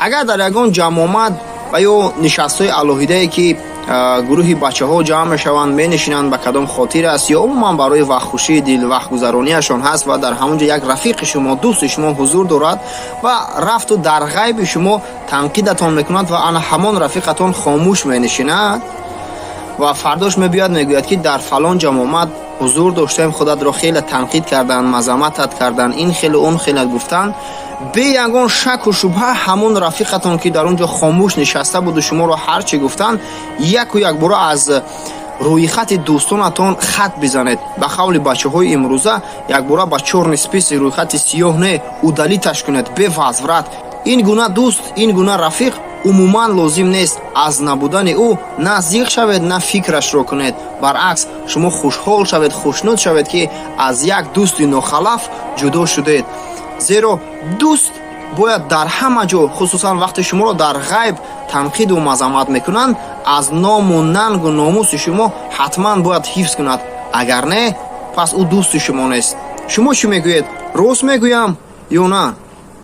Агар дар ягон ҷамъомад ва ё нишастҳои алоҳидае, ки гурӯҳи бачаҳо ҷамъ мешаванд, менишинанд, ба кадом хотир аст ё умуман барои вақтхушии дил вақтгузарониашон ҳаст, ва дар ҳамон ҷо як рафиқи шумо, дӯсти шумо ҳузур дорад ва рафту дар ғайби шумо танқидатон мекунад ва ана ҳамон рафиқатон хомӯш менишинад ва фардош мебиёяд, мегӯяд, ки дар фалон ҷамъомад ҳузур доштаем, худатро хеле танқид карданд, мазамматат карданд, ин хелу он хелат гуфтанд. Бе ягон шаку шубҳа ҳамон рафиқатон, ки дар он ҷо хомӯш нишаста буду шуморо ҳар чӣ гуфтанд, яку якбора аз рӯйхати дӯстонатон хат бизанед. Ба қавли бачаҳои имрӯза, якбора ба чёрный список, рӯйхати сиёҳ не, удалить аш кунед бевозврат. Ин гуна дӯст, ин гуна рафиқ умуман лозим нест. Аз набудани ӯ на зиқ шавед, на фикрашро кунед. Баръакс, шумо хушҳол шавед, хушнуд шавед, ки аз як дӯсти нохалаф ҷудо шудед, зеро дӯст бояд дар ҳама ҷо, хусусан вақте шуморо дар ғайб танқиду мазаммат мекунанд, аз ному нангу номуси шумо ҳатман бояд ҳифз кунад. Агар не, пас ӯ дӯсти шумо нест. Шумо чӣ мегӯед? Рост мегӯям ё на?